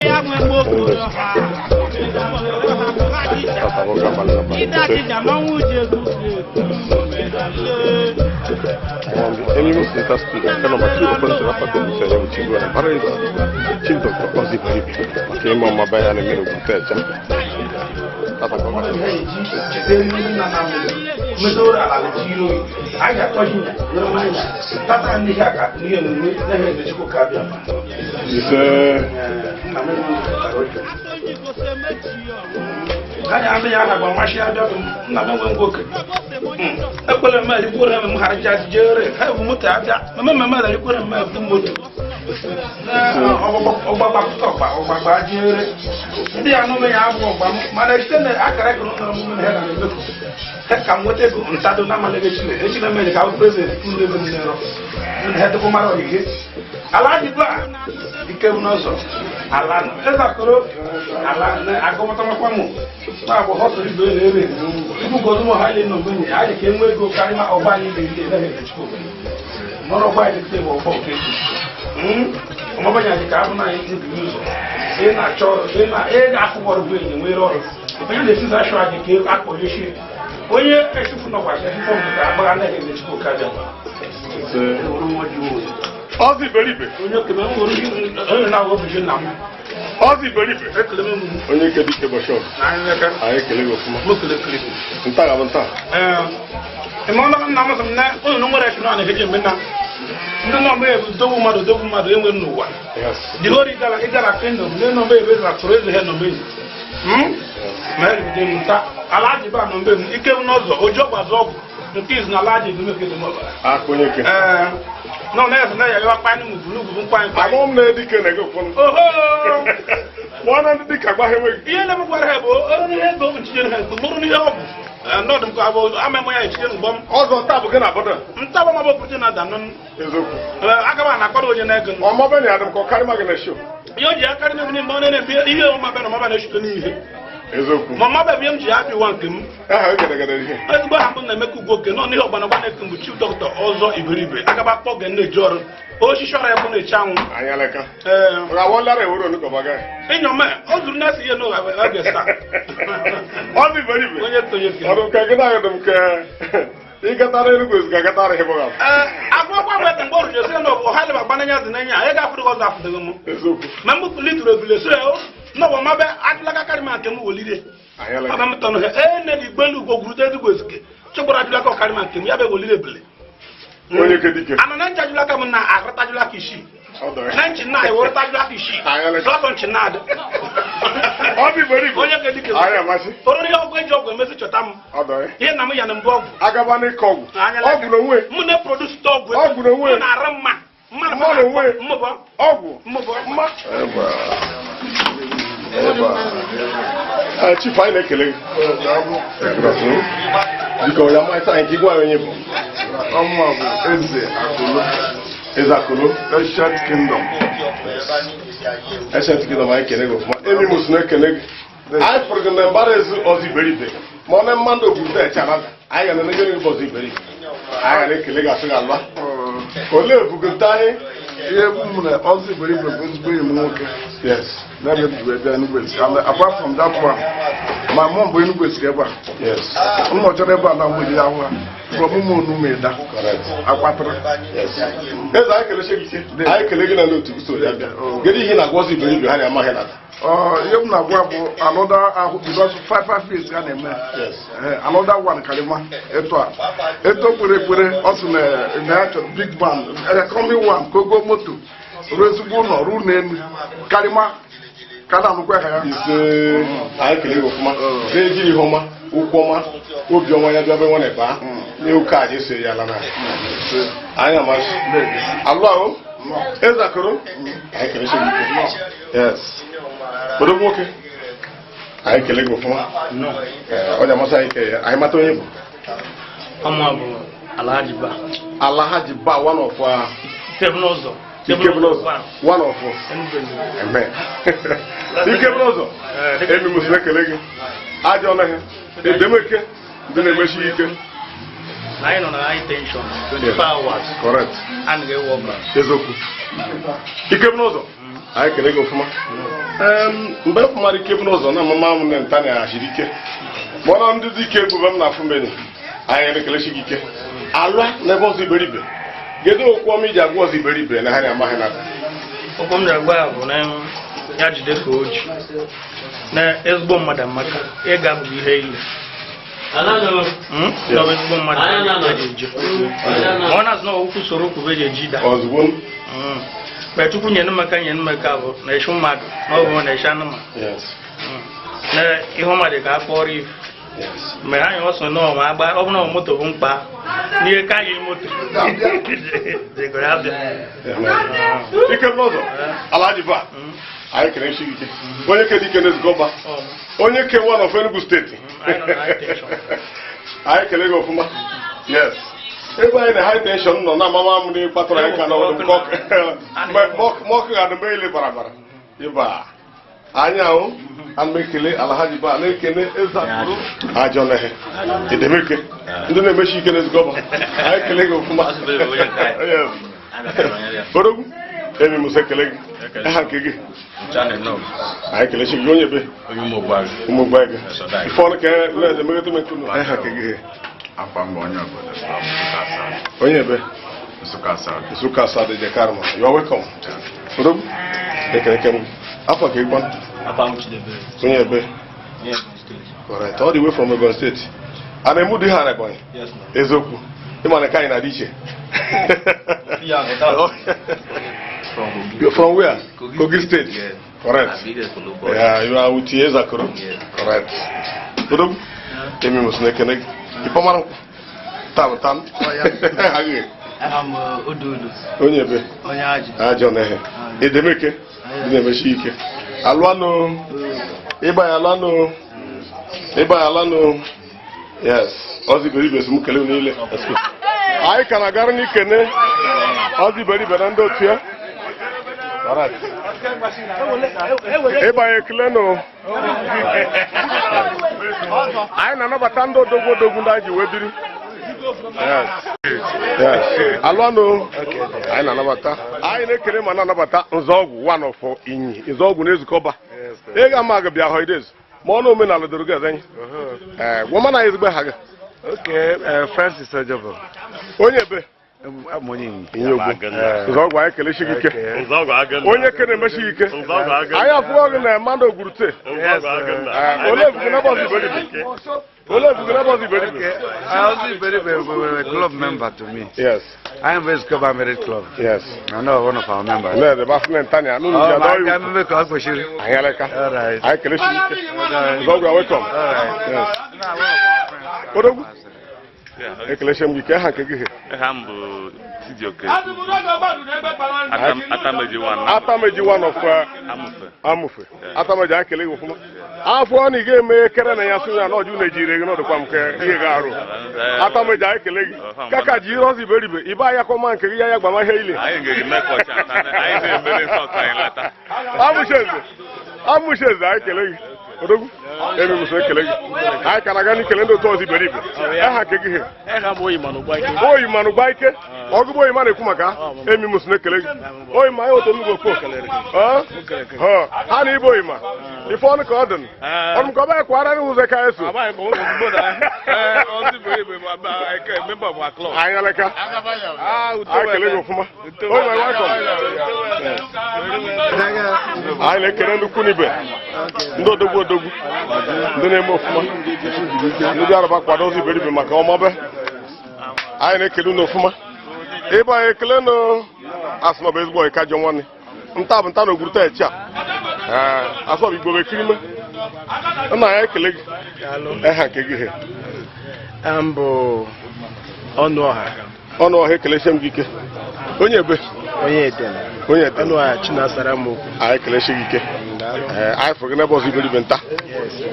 Tata bụ abalị abalị 5. Emi Center Studio, nke nọmba 2 Open to Rafa Gomusa ya bụ Chibu na Paris, Chief Dr. Ozi Iberibe, maka ịma ọma be ya na-eme n'Okwute Echa. Tata ka ọ gara. Jide ndị nna na mmezoro ala na jiri oyi anyị ga-atọ jinya nwere mmanya tata ndị ha ka n'ihe omume na-ehe ezechukwu ka abịa ma. Ise. Nna m anyị amị ya aha gba mmasị abịa bụ nna m enwe nwoke ekwere m erikwere m haraja jere ha ebu moto abịa meme mmemme erikwere m ebu moto ọgbagba pụta ọgba ọgbagba jere ndị ya n'ụlọ ya abụ ọgba m mana site na akara ekere ụlọ m na ha na-emefu ha ka m nweta ego ntado na amalị echile echile mere ka prezident ụlọ ego m nero na ha dịkwa mara ogige ala dịkwa ike bụ n'ụzọ ala nọ ezakọrọ ala agụmatamakwa mụ na abụ họtụrụ ibe na-ere ibu godu m ha ile nọ mgbe anyị ka enwe ego karịa ma ọgba anyị na-eri ere echukwu mọrọ ọgba anyị dịkwa bụ ọgbọ nke ọmọbanye anyị ka abụ na anyị ndị ụzọ ị na-achọ ọrụ ị na-akwụ ọrụ bụ enyi nwere ọrụ onye na-esizi achụ anyị ka akpọ echi onye echufu nọkwa echufu m ka agbagha anaghị eze chukwu ka bịa. Ọzọ Iberibe. Onye okebe m nwere onye na-awụ obi nna m. Ọzọ Iberibe. Ekele m. Onye ike dike bọshọp. Na anyị leka. Anyị ekele gị ọfụma. M kele kele. Nta ga-abụ nta. Ee, ịma nna m sị m na unu nwere echu na na-eje mgbe nna ndị nọ mgbe ebu dogbu mmadụ dogbu mmadụ enwere n'ụwa. Yes. The whole igala igala kingdom ndị nọ mgbe ebe na tụrụ eze ha nọ mgbe ma erigide m nta ala ji ba nọ mgbe m ike m n'ụzọ oji ọgbazụ ọgwụ nke izu na ala ji ezume ke ọbara. Aka onye ike. Ee, nọ na eze na ya yawa kpanyị m ugwu n'ugwu mkpanyị kpanyị. Amụ m na-edike na-ege ụfọdụ. Oho. Pụọ na ndị dịka gwa ha enweghị. Ihe na-emekwara ha bụ ọrụ n'ihe ego nchinyere ha mkpu mụrụ n'ihe ọgwụ nọdụ m ka bụ ama m ya echiche mgbọ m. Ọzọ nta bụ gị na abọdọ. Nta bụ mabụ pụrụ na ada nụ. Eziokwu. Agaba na akwado onye na-ego. Ọmọbe na adịm ka ọ karịma gị na show. Ihe o ji akarị n'ebe n'ime ọ na-eme ihe ọmabe na ọmabe na-echute n'ihe. Eziokwu. Ma ọmabe bụ ihe m ji abịa ụwa nke m. Aha gedegede ihe. Ezigbo aha m na-emeka ugwu oke nọ n'ihe ọgbanagba na-eke mgbe Chief Dr. Ọzọ Iberibe agaba kpọ ge na-eji ọrụ osisi ọrụ ya bụ na-eche anwụ. Anyị aleka. Ee. Ọ ga-awọ nlara ewuro onukọba gị. Ịnyọme o zuru na-esi ihe n'ụwa abịa taa. Ọzọ Iberibe. Onye tonye ke. Ọdụ nke gị na-agụ m ke ịgatara Enugu ezu ka gatara ihe bọga. Ee, agụọkwa mgbe mgbe o ruru esi na ọ ha leba gbananya dị n'enye anyị ga-afụrụ ọzọ afụdịghị m. Eziokwu. Ma mgbe litụrụ ebule so ya n'ọbụ mabe adịlaka karị ma nke m welire. Anyị aleka. Aba m tọnụ ha ee nne na igbe n'ugwo gwurute ezigbo ezike chọgbara ajụlaka ọkarị ma nke m ya bụ ewelire ebule. Onye ke dike. Ana na nche ajụlaka m na arụta ajụlaka isii. Ọ dọrọ. Na nchi na ewurụta ajụlaka isii. Anyị aleka. Sọsọ nchi na adị. Ọzọ Iberibe. Onye ke dike. Anyị amasị. Oriri ihe ọgwụ eji ọgwụ emezi chọta m. Ọ dọrọ. Ihe na m ya na mbụ ọgwụ. Agaba n'ịkọ ọgwụ. Ọgwụ n'onwe. M na-eproduce ọgwụ. Ọgwụ n'onwe. M na-arụ mma. Mma n'onwe. Mmụbọ. Ọgwụ. Mmụbọ. Mma. Eba. Eba. Chief, anyị na-ekele gị. Good afternoon. Biko ya mmalite anyị ka ịgwa anyị onye bụ. Ọmụ bụ Eze Akolo, Eze Akolo. Ancient Kingdom. Ancient Kingdom anyị kele gị ọfụma. Emi m si na-ekele gị. Anyị fụrụ gị na mbara ezi Ọzọ Iberibe. Ma ọ na mmadụ okwute eche anata. Anyị ga na-enegere gị bụ Ọzọ Iberibe. Anyị ga na-ekele gị asị gị alụa. Olee ebugo nta anyị? Ihe egwu m na Ọzọ Iberibe bụ ezigbo enyi m nwoke. Yes. Na-ebe m ji wee bịa Enugu Ezike. And apart from that one, my mom bụ Enugu Ezike ebe a. Yes. M nọchara ebe a na mgbede ya hụ ha. From ụmụ onume da. Correct. Akwatara. Yes. Eze anyị kelechi gị ike. Anyị kele gị na ndị otu so ya bịa. Kedu ihe ị na-agwa Ọzọ Iberibe ha na-amaghị nata? Ọ, ihe m na-agwa bụ another ahụ because 5 5 years ka na-eme. Yes. Another one karịma etu a etu o kwere ekwere ọ sị na na ya chọrọ big man coming one ka ogo moto ruo ezigbo ụlọ ruo n'elu karịma ka na anụkwa ha ya. Ise, anyị kele gị ọfụma. Na-eji ihe ọma, ụkwụ ọma, obi ọma ya bịa be nwa ebe a. N'oke anyị so ya ala na. Anyị amasị. Alụ ahụ. Eze Akụrụ. Anyị kelechi gị ike. Yes. Odogwu nwoke. Anyị kele gị ọfụma. Ee, ọ ga-amasị anyị ka anyị mata onye bụ. Ọmụ bụ Alhaji Ba. Alhaji Ba, one of Ikebunụzọ. Ikebunụzọ, one of Amen. Ikebunụzọ. Emi m ekele gị. Ajọ ọnụ edemeke ndị na-emechi ike. Na anyị nọ na high tension 24 hours. Correct. A na-ewe ọka. Eziokwu. Ikebunụzọ. Anyị kele gị ọfụma. Mgbe mmadụ ike bụ n'ụzọ na amama m na nta na-achiri ike ma ọ na ndị dị ike egwu m na afụ mbenye anyị na-ekelechi gị ike alụa n'ebe ọzọ iberibe. Kedu okwu ọma iji agwa ọzọ iberibe na ha na-amaghị na Okwu m na-agwa ya bụ na ya jide ka o ji na ezigbo mmadụ amaka, ịga abụghị ihe ilu. Na ọ bụ ezigbo mmadụ eji eje, ma ọ na-azụ na okwu soro okwu eji eji da. Ozugbo. Mgbe Chukwu nyere mmeka nyere mmeka bụ na eshi mmadụ na ọ bụ na eshi anụmanụ. Na ihe mmadụ ka a kpọrọ ifu. Mgbe ha nyere ọsọ nọọ ma agba, ọ bụ na moto bụ mkpa n'ihe ka anyị moto jegoro abịa. Ike n'ụzọ Alhaji Ba, anyị kere nshi gị ike, onye ke dike na-ezukọ onye ke one of Enugu Steeti. Anyị nọ na high tension. Anyị kele gị ọfụma. Yes, ebe anyị na high tension nọ na amama m na kpatara anyị ka na ọdụ mọkụ ga mgbe ile bara bara ịba anyị ahụ. Ana m ekele Alhaji Ba, na-ekele eze akụrụ ajọ nehe edemeke ndị na-emechi ike na-ezukọ. Anyị kele gị ọfụma. Yes. Odogwu emi musa, ekele gị. Aha nke gị? Anyị kelechi gị. Onye be ụmụ gị ife ọnụ ka na-ede megete mekunu. Aha nke gị? Afa mba onye obodo from Nsukka South. Onye ebe? Nsukka South. Nsukka South Jekarma, you are welcome. Odogwu, ekele kem. Afọ ka ịgba? Onye ebe? Correct, all the way from Ebonyi State. A na-emu dị ha na Ebonyi eziokwu, ịma na ka anyị na-adị iche. You're from where? Kogi, Kogi State. Yeah. Correct. Yeah, you are with Ezakoro. Yeah. Correct. Odogwu, emi musu na-ekene gị. Ifeọmara tam tam. Agị. Aha m Odudu. Onye ebe? Onye Ajị. Ajọ nehe. Edemeke, dị na-emechi ike. Alụanụ, ịba ya alụanụ, ịba ya alụanụ. Yes, ọzọ iberibe si m kelee unu niile. Anyị ka na-agara n'ikene ọzọ iberibe na ndị otu ya. Alright. Ịbanye ekele nụ. Anyị na-anabata ndị odogwu odogwu ndị anyị ji wee biri. Yes. Alụanụ, anyị na-anabata. Anyị na-ekele ma na-anabata Nzọọgwụ one of Inyi. Nzọọgwụ na-ezukọba. Ị ga-ama gị bịa holidays. Ma ọ na omenala doro gị ezenye. Ee, gwa mana ezigbo ha gị. Okay, Francis Ojobo. Onye ebe? Abụ m onye Inyi. Inyi Ogbo. Nzọọgwụ, anyị kelechi gị ike. Onye ke na-emechi gị ike. Anyị afụghọ gị na mmadụ ogwurute. Ee, ole ebugo na bọsụ iberibe? Ole ebugo na bọsụ iberibe? Okay, I also very, very, very club member to me. I am Ezikoba Merit Club. I know one of our members. Lẹ́ẹ̀dẹ̀ bá fún ẹ̀ ntani àánú Oh, nìjà my dọ́yù. God, maybe ka ọ kwesịrị. Anyị aleka. All right. Anyị kelechi gị ike. Nzọọgwụ, welcome. All right. Yes. Odogwu. Ekelechi m gị ike. Aha nke gị? Aha m bụ Chijioke Atameji one. Atameji one of Amufe. Amufe. Atameji, anyị kele gị ọfụma. Afọ na ị ga-eme kere na ya sụ ya na ọjụ na-ejire gị n'ọdụkwa m ke ihe ga-arụ. Atameji, anyị kele gị. Kaka ji ihe ọzọ iberibe ibe ahịa kọma nke gị ya ya gbama ihe ile. Anyị ga-eme ka ọcha ata, anyị na-emere sọsọ anyị lata. Amụcheze, amụcheze, anyị kele gị. Odogwu emi muso, ekele gị. Anyị ka na-aga n'ikele ndị otu ọzọ iberibe. Aha nke gị? Oyi manụ gba ike ọgụgụ oyi ma na-ekwu maka emi muso na-ekele gị. Oyi ma anyị otu nnukwu okpo ha na ibe oyi ma ife ọnụ ka ọ dị ọnụ ka ọ baa kwara n'ụzọ ka eso anyị aleka. Anyị kele gị ọfụma. Oyi ma, welcome. Anyị na-ekele ndị ikwu n'ibe, ndị odogwu odogwu, ndị na-eme ọfụma, ndị bịara kwado ozi iberibe maka ọmabe. Anyị na-ekele unu ọfụma. Ebe anyị ekele nụ asị na ọ bụ ezigbo ọyịka jọ nwanne nta bụ nta na ogwurute echi a. Ee, asị ọ bụ igbo bekirime nna ya. Ekele gị. Eha nke gị? Am bụ Ọnụọha. Ọnụ ọha, ekelesie m gị ike. Onye ebe? Onye Edem. Onye Edem. Ọnụọha Chinasara m okwu. Anyị ekelesie gị ike. Ee, anyị fụrụ gị n'ebe ọzọ iberibe nta.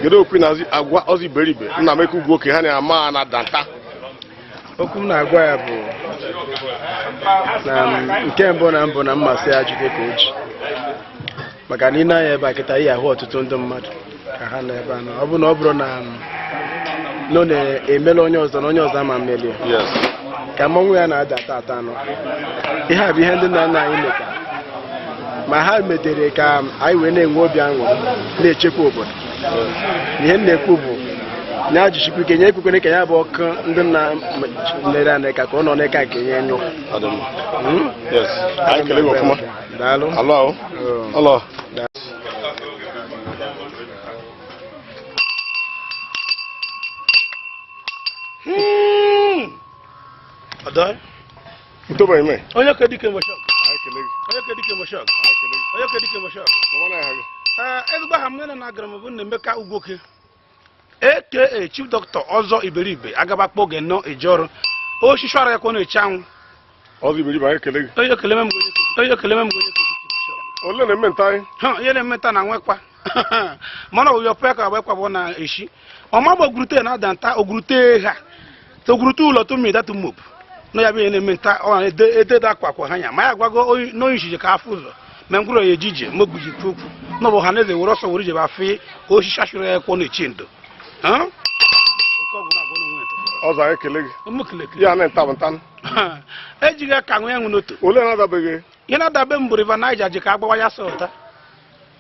Kedu okwu na agwa ọzọ iberibe nna m eke ugwu oke ha na-ama na danta? Okwu m na-agwa ya bụ na nke mbụ na mbụ na mmasị ya jide ka o ji, maka na ị na-anya ebe a kịta, ihe ahụ ọtụtụ ndị mmadụ ka ha nọ ebe a nọ. Ọ bụ na ọ bụrụ na na ọ na-emela onye ọzọ na onye ọzọ ama mmelie ka mmọnwụ ya na-ada ata ata anọ. Ihe a bụ ihe ndị nna nna anyị metara. Ma ha metere ka anyị wee na-enwe obi aṅụrị, na-echekwa obodo. Ihe m na-ekwu bụ ya jichikwa ike, nye ekwekwana ka ya bụ ọkụ ndị nna lere anya ka ọ nọ n'ịka nke ya nyụọ. Ọ dị mma. Yes, anyị kele gị ọfụma. Daalụ. Alụ ahụ ọlọ. Ọdọ. Ntobe ime. Onye ka dike moshọk. Anyị kele gị. Onye ka dike moshọk. Anyị kele gị. Onye ka dike moshọk. Mama na ya gị. Ee, ezigbo aha m nne na agara m bụ Nnaemeka Ugwoke, aka Chief Doctor Ọzọ Iberibe agabakpo oge nọ eje ọrụ osisi ọrụ ya kwa na-eche anwụ. Ọzọ Iberibe, anyị kele gị. Onye ekele m onye onye ekele m onye ka dike moshọk. Ole na-eme nta anyị? Ha ihe na-emeta na nwekwa mana oyo pe ka gbekwa bụ na eshi ọma bụ ogurute na ada nta ogurute ha ogurute ụlọ tumi datu mop na ya bụ ihe na-eme nta ọ na-ede ede da akwa akwa ha nya ma ya gwago n'onye ishije ka afọ ụzọ ma mkpụrụ ya ejije mogbuji kwukwu n'ọbụ ha na eze were ọsọ were ijebe afọ osisi ashụrụ ya kwọ na-echi ndo. Ha? Oke ọgwụ na-agwọ n'onwe ya. Ọzọ, anyị kele gị. Ụmụ kelekele. Ya na nta bụ nta. Ejighị aka nwe enwe n'otu. Ole na-adabeghị? Ihe na-adabe m bụ River Niger ji ka agbawa ya sọ ụta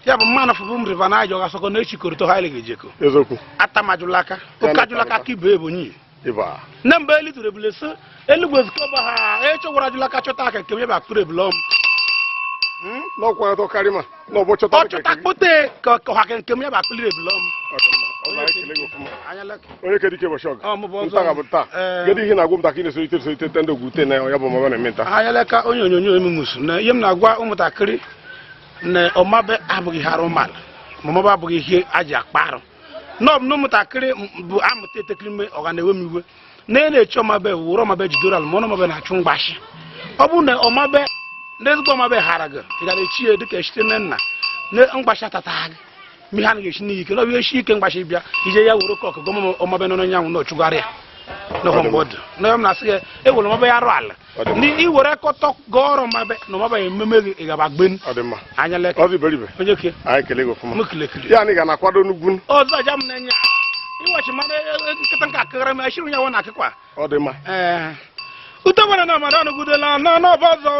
ya bụ mmanụ fụbụ m River Niger ọ gasọkọ na echikọrịta ha eleghị ejeko. Eziokwu. Atamajụla aka oke ajụla aka ka ibe ebonyi. Ịba. Na mgbe elu tụrụ ebule so elugwe zikọba ha echọwara ajụla aka chọta aka nke m ebe akpụrụ ebule ọm. N'ọkwa atọ karịma n'ọbụ chọta. Ọ chọta kpote ka ọha nke m ya bụ akpụrụ ebule ọm. Ọ dị mma. Ọzọ, anyị kele gị ọfụma. Anya lek. Onye kedike bụ shọg. Ọ, mụ bụ ọzọ. Nta ga bụ taa. Ee. Kedu ihe na-agwa ụmụntakịrị na-esolite esolite ndị ogwurute na ya bụ mama na-eme nta? Anya leka onye onyonyo emumus na ihe m na-agwa ụmụntakịrị na ọmabe abụghị ihe arụmala ma ọmabe abụghị ihe a ji akpa arụ nọọ na ụmụntakịrị bụ amụta etekiri ime ọ ga na-ewe m iwe na ị na-eche ọmabe wụrụ ọmabe jidoro ala ma ọ na ọmabe na-achụ mgbashi ọ bụrụ na ọmabe na ezigbo ọmabe hara gị ị ga na-echi ya dịka esite nne nna na mgbashi atata gị ma ihe anaghị esi n'iyi ike na ọ bụ esi ike mgbashi bịa ije ya were kọkụ gọma ọmabe nọ n'anyanwụ na ọchụgharị ya n'ọhọ mgbe ọ dị na ya m na-asị ya ewere ọmabe ya arụ ala Ọ dị mma. na iwere kọtọ gọọ ọrụ ọmabe na ọmabe ya ememe gị ị gaba gbenu. Ọ dị mma. Anya leka. Ọzọ Iberibe. Onye ke. Anyị kele gị ọfụma. M kelekele. Ya na ị ga na-akwado n'ugwu. Ọzọ aja m na-enye iwachi mmadụ nkịta nke akịghara m eshiri ya na akịkwa. Ọ dị mma. Ee, utobara na amara ọnụgidela na n'ọba ọzọ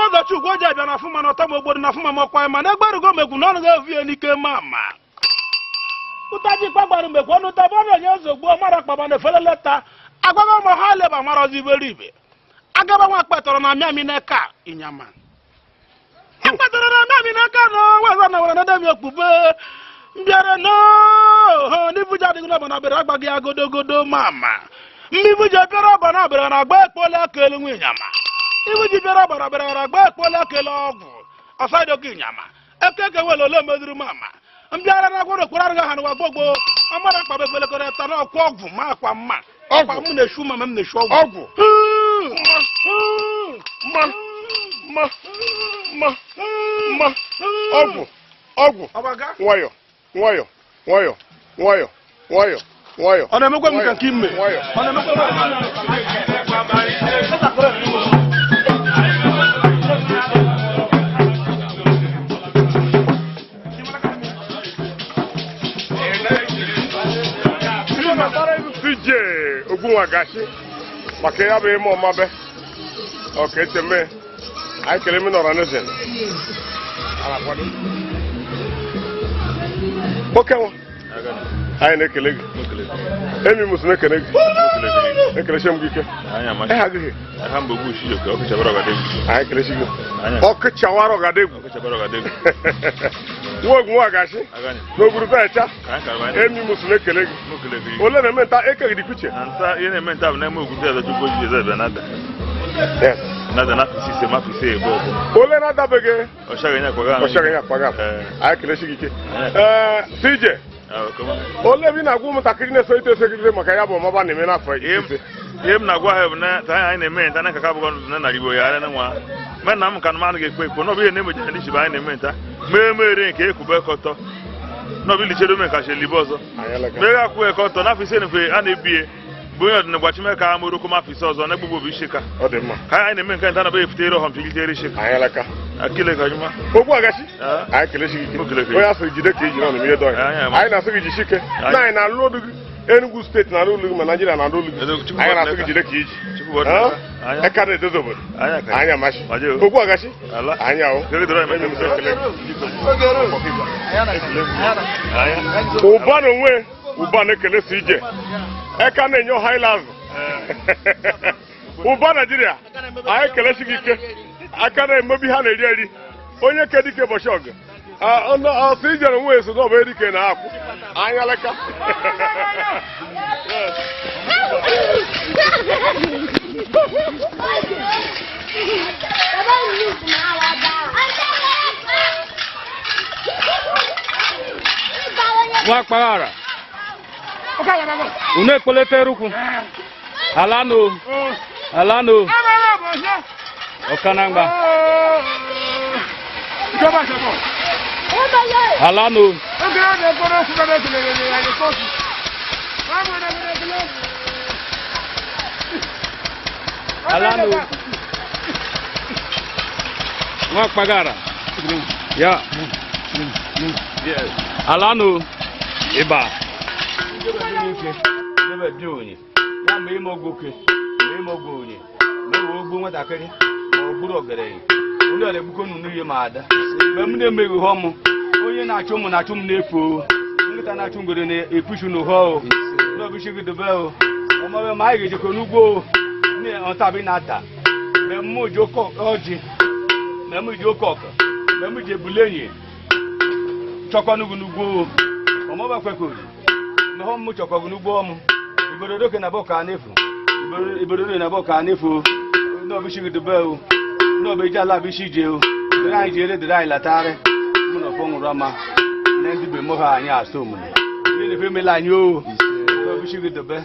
ọzọ chukwu oji abịa na afụ mana ọtọ m ogbodo na afụ ma mọkwa mana egberugo m egwu na ọnụ ga-evu ya n'ike ma ma ụtaji kpagbara mgbe ọnụ taba ọnụ onye ozugbo mara kpaba na efeleleta agwago m ha leba mara ọzọ iberibe agaba nwa kpetọrọ na mịamị n'eka ịnyama akpatara na mịamị n'aka na weza na were nademi okpube mbịara no n'ibuja adịghị n'ọba na bere agbaghị agodogodo mama mmibuja bịara ọba na bere na agba ekpola aka elu nwa ịnyama ibuji bịara ọba na bere na agba ekpola aka elu ọgwụ ọsaidogo ịnyama eke eke wele ole meziri mama mbịara na agwọrọ okporo arụghị ha n'ụwa gbogbo ọmara mkpa befelekọrọ na ọkwa ọgwụ ma akwa mma ọkwa m na-eshu mama m na-eshu ọgwụ. Ọgwụ. Mma mma mma mma ọgwụ ọgwụ. Ọgbaga. Nwayọ nwayọ nwayọ nwayọ nwayọ nwayọ. Ọ na-emekwa m ka nke ime. Nwayọ. Ọ na-emekwa m. CJ Ogunwagashi maka ya bụ ime ọmabe ọka echeme anyị kele m nọrọ n'eze oke nwa anyị na-ekele gị emi musu na-ekele gị ekelechi m gị ike ịha gị. Aha mgbe ogbu Chijioke, ọkụ chabara ọgadegwu. Anyị kelechi gị. Anya. Ọkụ chawara ọgadegwu. Ọkụ chabara ọgadegwu. Nwa Ogunwagashi Agani. n'ogwurute echa. Ka anyị kara anyị. Emi musu na-ekele gị. Mụ kele gị. Ole na-eme nta ekegide kuche. Na nta ihe na-eme nta bụ na eme ogwute eze Chukwu oji eze bịa nada. Yes. Nada na afọ ise ma afọ ise ebe ọbụ. Ole na-adabeghị? Ọchaghị nye akwaga. Ọchaghị nye akwaga. Ee. Anyị kelechi gị ike. Ee, CJ, ole ebe ị na-agwa ụmụntakịrị na-esolite esolite maka ya bụ ọmaba na-eme n'afọ 5? Ihe m na-agwa ha bụ na taa anyị na-eme nta na nkaka abụghị na narị igbo ya ara na nwa me na m ka na m anaghị ekwe ekwe n'ọbụ ihe na-emejere ndị chibe anyị na-eme nta mee mere nke ekwube kọtọ n'ọbụ ilichere ome nka chelibe ọzọ mee akwụ ekọtọ n'afọ 5 nfe a na-ebie bụ onye ọdịna chime ka amụrụkụ m afọ 5 ọzọ na-egbugbo bụ ishika Ọ dị mma. Ka anyị na-eme nke nta na be efutere ọhọm chigidere ishika. Anyị alaka. Akile ka juma. Ogbuagachi, anyị kelechi gị ike. Onye asịrị jide ka iji nọ n'ihe dọghị anyị na-asị gị jisie ike na anyị na-alụ olu gị Enugu steeti na-alụ olu gị ma Naijiria na-alụ olu gị anyị na-asị gị jide ka iji. Eka na-edozi obodo. Anyị amachi. Okwu agachi. Anyị ahụ. Ụba na onwe ụba na-ekele si ije. Eka na-enye ọha ile azụ. Ụba Naijiria, anyị ekelesi gị ike. Aka na-emebi ha na-eri eri. Onye ke dike ụbọchị ọgụ. Ọsọ ijere onwe eso n'ọbụ erike na akwụ. Anya leka. Nwa kpaghara unu ekpeleta erukwu alano alano ọkanagba alano. Alano nwa kpaghara ya alano ịba. Ya ma ime ogboke ma ime ogbo onye ma ewe ogbo nwatakịrị ma ọ bụrụ ọgaranya onye ọra egbukọ unu n'ihe ma ada mgbe m na-emeghị ihe ọmụ onye na-achụ ụmụ na-achụ m n'efu o nkịta na-achụ ngwere na-ekwuchu n'ụhọ o n'ọbụchi gị dobe o ọmọbe ma anyị ga-ejekọ n'ugbo o ọtabi na-ata mgbe m ji oke ọjị mgbe m ji oke ọkụ mgbe m ji ebule enyi chọkọ n'ugwu n'ugbo o ọmọbe kwekọrọ n'ọhọ m chọkọ gị n'ugbo ọmụ iborodo ke na bọ ka n'efu iborodo na bọ ka n'efu n'ọbụchi gị dobe o n'ọbụ ije ala bụ isi ije o dere anyị ji ere dere anyị latarị mụ na ọfọ nwụrụ ọma na ndị be mụ ha anyị asọ omume ndị na-efe emela anyị o n'ọbụchi gị dobe.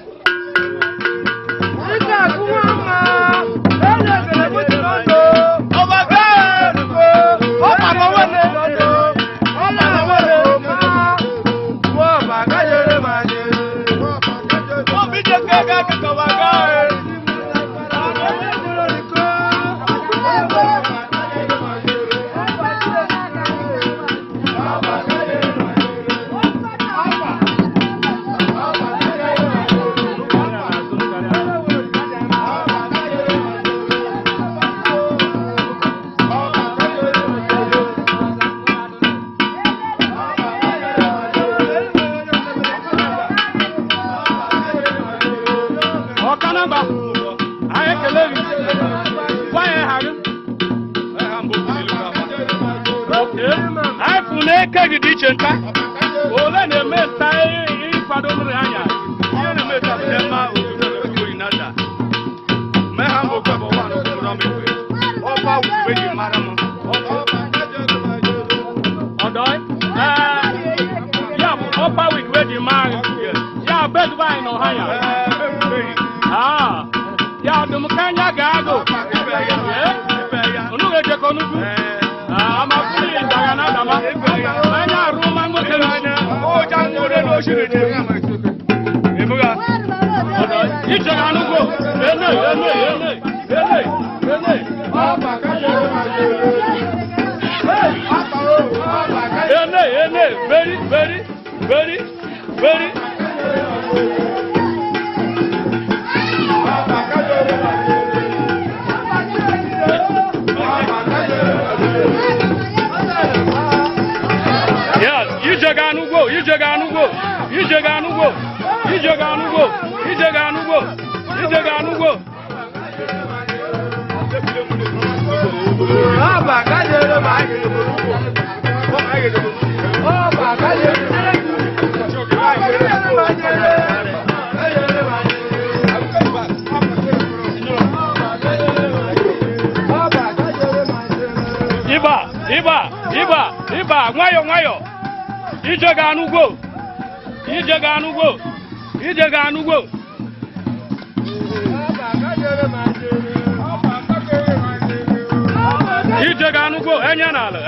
Ole na-eme nta ịkwado nri anya ihe na-eme nta bụ mma obodo na-ekwu nata mee ha mbụ kwe bụ nwa na obodo m ekwe ọkwa wube ji mara m ọdọ ya bụ ọkwa wikwe ji mara ya bụ ezigbo anyị na ọha ya ya dum ka anya ga-agụ unu ga-ejekọ n'ugwu ama fuli daga na dama anya arụ ma nwoke ije ga n'ugwu ene ene ene ene ene ene ene very very very very. Ije ga n'ugbo, ije ga n'ugbo, ije ga n'ugbo, ije ga n'ugbo, ije ga n'ugbo, ije ga n'ugbo. Ịba, ịba, ịba, ịba, nwayọ nwayọ. Ije ga n'ugbo, ije ga n'ugbo, ije ga n'ugbo. Ije ga n'ugbo, enye n'ala.